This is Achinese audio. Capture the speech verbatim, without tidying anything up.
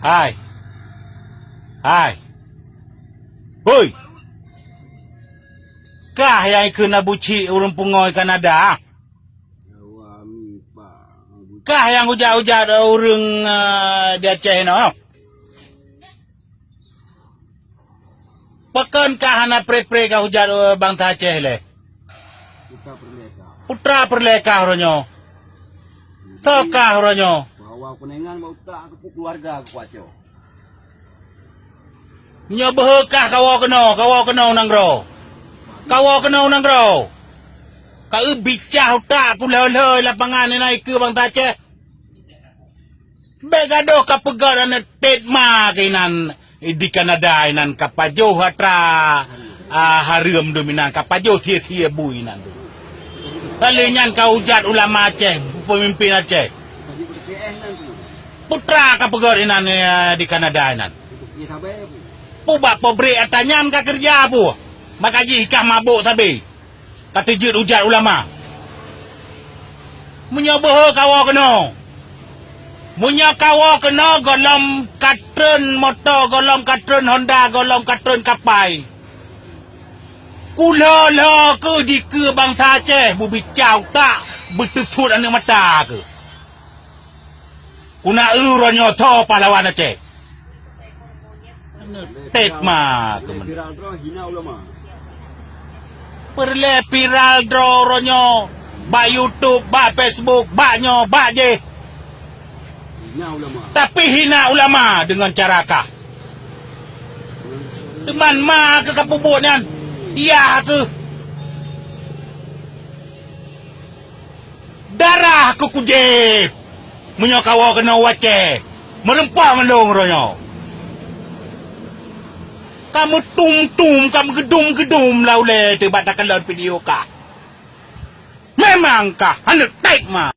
Hai. Hai. Hoi. Kah nyang ikheun Abu Chik ureuëng pungo Kanada? Kah nyang ujat-ujat ureuëng, eh, di Aceh inoe? Pakon kah hana pre-pre kah ujat, eh, bansa Aceh lé? Putra peureulée kah uroe nyoe. Soe kah uroe nyoe? Bahwa keunongan bak utak keu keluarga keu paco. Nyoe beuhe kah kawoe keunoe, kawoe keunoe u nanggroe. Kawoe keunoe u nanggroe. Ka eu bicah utak kulhôi-lhôi lapangan inan ikeue bansa Aceh. Bék gadoh ka peugah aneuk tet ma keunan di Kanada inan ka pajoh atra, ah, hareuem dum inan ka pajoh sie-sie bui inan. Kali nyan ka ujat ulama Aceh, pemimpin Aceh. Putra ka peugah inan, eh, di Kanada inan. Pubak pabrik atra nyan ka keureuja pu. Maka jih kah mabok sabe. Ka teujeuet ujat ulama. Meunyoe beuhe kawoe keunoe. Meunyoe kawoe keunoe gohlom ka treun moto, gohlom ka treun Honda, gohlom ka treun kapai. Kulhôi-lhôi keuh dikeue bansa Aceh beubica utak, beuteuthot aneuk mata keuh. Kuna eu uroe nyoe tho pahlawan Aceh. Tet ma keumeun. Peureulée viral droe uroe nyoe bak YouTube, bak Facebook, bak nyoe, bak jih. Tapi hina ulama dengan cara kah. Teuma ma keuh ka peubuet nyan. Iya keuh. Darah keu kujéb. Meunyoe kawoe keunoe u Aceh, meureumpok ngon lôn uroe nyoe. Ka meutum-tum, ka meugeudum-geudum lam ulée teuh bak takalon video kah. Memang kah aneuk tet ma.